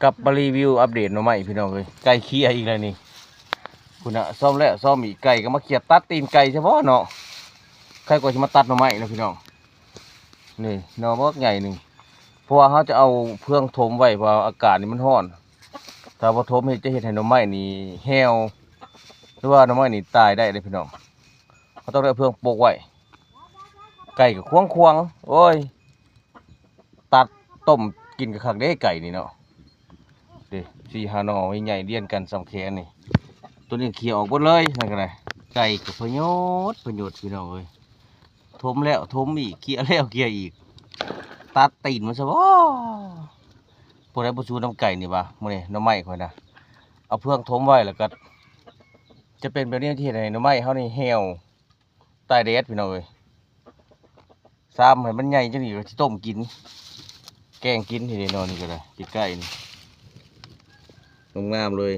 ກັບມາຣີວິວອັບເດດໜໍ່ໄມ້ພີ່ນ້ອງເອີຍ ໄກ່ເຄຍອີກແລ້ວນີ້ ພຸ້ນນະ ຊອມແລ້ວຊອມອີກ ໄກ່ກໍມາເຄຍຕັດຕີນໄກ່ຊະບໍເນາະ ໃຄກວ່າຊິມາຕັດໜໍ່ໄມ້ເນາະພີ່ນ້ອງ ນີ້ໜໍ່ບັກໃຫຍ່ໜຶ່ງ ເພາະວ່າເຮົາຈະເອົາເຟືອງຖົມໄວ້ ເພາະວ່າອາກາດນີ້ມັນຮ້ອນ ຖ້າບໍ່ຖົມເຮັດ ຈະເຮັດໃຫ້ໜໍ່ໄມ້ນີ້ແຫ້ວ ຫຼືວ່າໜໍ່ໄມ້ນີ້ຕາຍໄດ້ເດ້ພີ່ນ້ອງ ເຮົາຕ້ອງໄດ້ເອົາເຟືອງປົກໄວ້ ໄກ່ກໍຂວາງໆ ໂອ້ຍ ຕັດຕົ້ມກິນກໍຄັກເດ້ໄກ່ນີ້ເນາະ ເດ້ ສີ່ຫ້າໜໍ່ໃຫຍ່ໆລຽນກັນສ່ຳແຂນນີ້ ໂຕນີ້ເຄຍອອກເບິດເລີຍ ນັ້ນກໍໄດ້ ໄກ່ກໍພະໂຍດ ພະໂຍດພີ່ນ້ອງເອີຍ ຖົມແລ້ວຖົມອີກ ເຄຍແລ້ວເຄຍອີກ ຕັດຕີນມັນຊະບໍ ຜູ້ໃດບໍ່ສູ້ນຳໄກ່ນີ້ຫວາ ມື້ນີ້ໜໍ່ໄມ້ຂ້ອຍນະ ເອົາເຟືອງຖົມໄວ້ ແລ້ວກໍຈະເປັນແບບນີ້ ທີ່ເຮັດໃຫ້ໜໍ່ໄມ້ເຮົານີ້ແຫ້ວ ຕາຍແດດພີ່ນ້ອງເອີຍ ຊາມໃຫ້ມັນໃຫຍ່ຈັ່ງນີ້ກໍຊິຕົ້ມກິນ ແກງກິນ ເຫັນເດເນາະ ນີ້ກໍໄດ້ ໃກ້ໆນີ້ ງາມໆເລີຍ